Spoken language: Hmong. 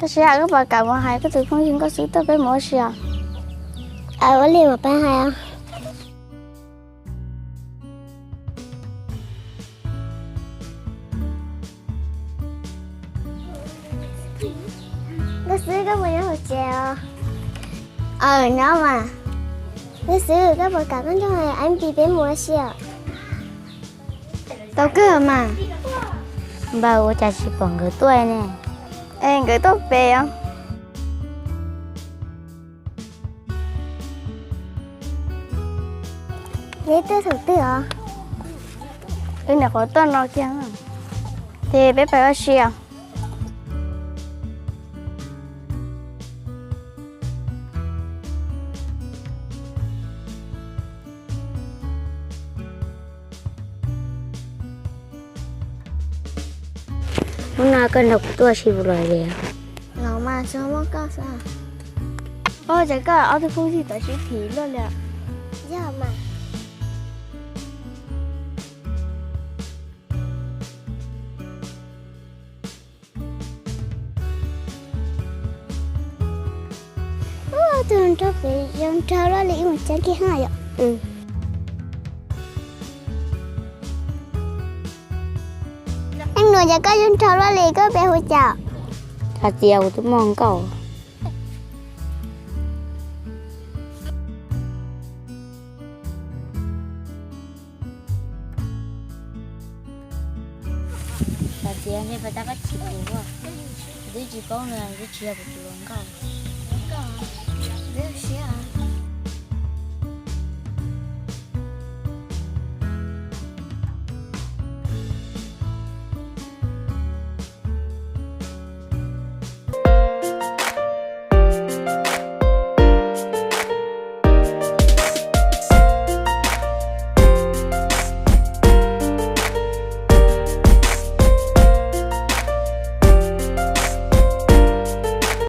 Koj sij hawm koj puas kam mus hais koj tus phooj ywg Nkauj Xwb tuaj peb mus ua si os? Ua li mas peb hais. Nkauj Xwb, koj puas nyob hauv tsev os? Aws, nyob mas. Nkauj Xwb, koj puas kam koj nrog Ab Npis peb mus ua si os? Tau kawg mas. Npawg, ua cas tsis pom nkawd tuaj ne? Es nkawd tuaj pem os. Neb tuaj thaum twg os? Wb nyuam qhuav tuaj no kiag. Ces peb pais ua si os. Hnub no koj nrog kuv tuaj ua si puas lom zem? Los mas, tsuas muaj koj xwb. Ua cas koj ob tug phooj ywg txawm sib phim luaj li? Yog mas. Tus nrog pem zoo nraug luaj li, ib mus tseeb kiag ha yom. Ej, nus, cas koj zoo nraug luaj li, koj peb hu cas? Hais tias kuv twb muaj nkauj. Hais tias nej pab tab koj chim kuv, kuv twb tsis paub nws twb tsis yog kuv tus hluas nkauj.